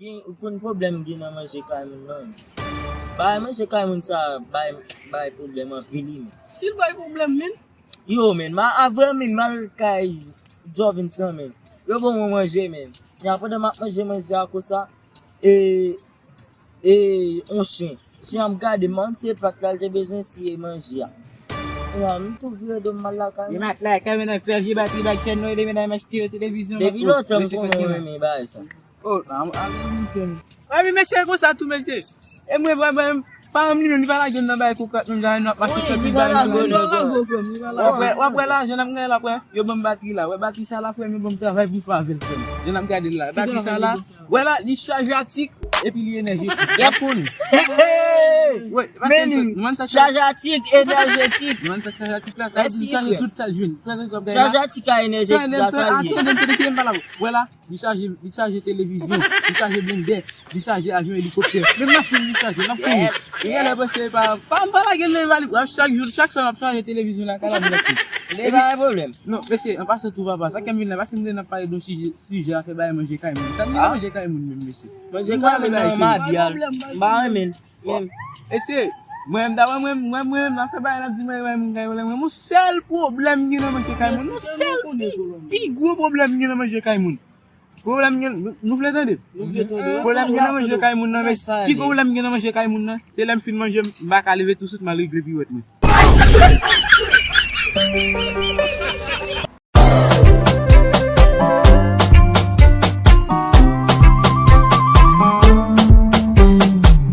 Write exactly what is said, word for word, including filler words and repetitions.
Gen, ou konn pwoblèm gen nan manje kay moun nan. Bay manje kay moun sa, bay, bay pwoblèm anpil, wi, men. Si l bay pwoblèm, men. Yo, men, ma, avè, men, m al kay Jovin san, men. Yo ban mwen manje, men. Nya pandan m ap manje manje a konsa, e, e, on chen. Chen ap gade m, se pat la, l te bezwen siye manje a. Nya, m tou vire do m al lakay. Men mat la, kay men nan fè vye batri bag chèn nou, e de men nan M H T yo, televizyon. Depi lontan m konnen w renmen bagay sa. Oh, ale mesye. Wè, men mesye konsa tou, mesye. E mwen, vre, mwen, pa m li menm, li pa lage m nan bay koukrat, menm jan nou ap mache fè pi bal nan lari. Li pa lage w, frè m, li pa lage w. W ap wè, w ap wè lajan n ap genyen la, wè. Yo ban m batri la. Wè, batri sa la, frè m, yo ban m travay pou m fè avè l, frè m. Jan n ap gade l la. Batri sa la, wè la, li chaje atik, epi li enèjetik. W ap konnen. Wè, paske nou, nou, chaje atik, enèjetik. Nou, chaje atik la, sa, li chaje tout sa l jwenn. Chaje atik a enèjetik la, sa l ye. Wè la, Li chaje, li chaje televizyon, li chaje blendè, li chaje avyon, elikoptè. Menm machin li chaje, n ap konnen. E genlè panse pa, pa, m pa lage l nan envalid. W ap chak jou, chak swa m ap chaje televizyon lakay la, m ap konnen. Li pa gen pwoblèm. Non, mesye, an pasan tou papa, sa k fè m vin la, paske m te nan pale de yon sijè, sijè afè bay manje kay moun. Sa m gen nan manje kay moun menm, mesye. Manje kay moun nan mabyal. M pa renmen l. Men, mesye, mwen menm, dapre mwen, mwen, mwen, m ap fè bagay, l ap di mwen, mwen, mwen, mwen, mwen, yon sèl pwoblèm m gen nan manje kay moun, yon sèl pi, pi gwo pwoblèm m gen nan manje kay moun. Pwoblèm m gen, nou, nou vle tande? Pwoblèm m gen nan manje kay moun nan, mesye, pi gwo pwoblèm m gen nan manje kay moun nan, se lè m fin manje, m pa ka leve touswit, m al regle piwèt mwen.